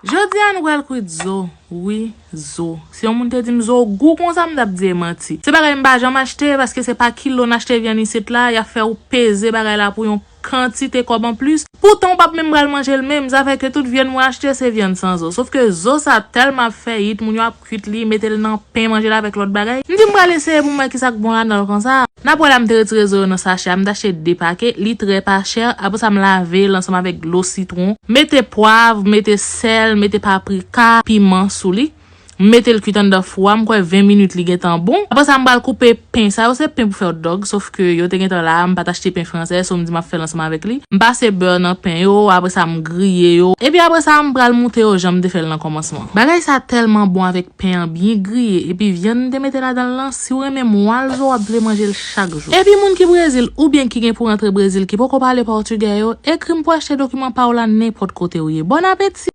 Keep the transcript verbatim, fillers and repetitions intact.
Jodi a nou pral kwit zo. Wi, zo. Si yon moun te di m zo gou konsa, m t ap di e manti. Se bagay m pa janm achte, paske se pa kilo n achte vyann isit la, y ap fè ou peze bagay la pou yon kantite kòb anplis. Poutan ou p ap menm pral manje l menm, sa fè ke tout vyann mwen achte se vyann san zo. Sof ke zo sa tèlman ap fè yit, moun yo ap kwit li, mete l nan pen, manje l avèk lòt bagay. M di m pral eseye pou m wè kisa k bon ladan l konsa. N ap wè la m te retire zo yo nan sachè a, m t achte de pake, li trè pa chè, apre sa m lave l ansanm avèk dlo sitwon, mete pwav, mete sèl, mete paprika, piman sou li. M mete l kwit anndan fou a, m kwè ven minit li gentan bon. Apre sa, m pral koupe pen. Sa yo se pen pou fè hotdog, sof ke yo te gentan la, m pa t achte pen fransè, so m di m ap fè l ansanm avèk li. M pase bè nan pen yo, apre sa m griye yo. Epi apre sa, m pral montre yo jan m te fè l nan kòmansman. Bagay sa tèlman bon avèk pen an byen griye, epi vyann m te mete ladan l lan, si w renmen mwal zo, w ap vle manje l chak jou. Epi moun ki Brezil oubyen ki gen pou rantre Brezil ki poko pale pòtigè yo, ekri m pou achte dokiman pa w la nenpòt kote w ye. Bon apeti!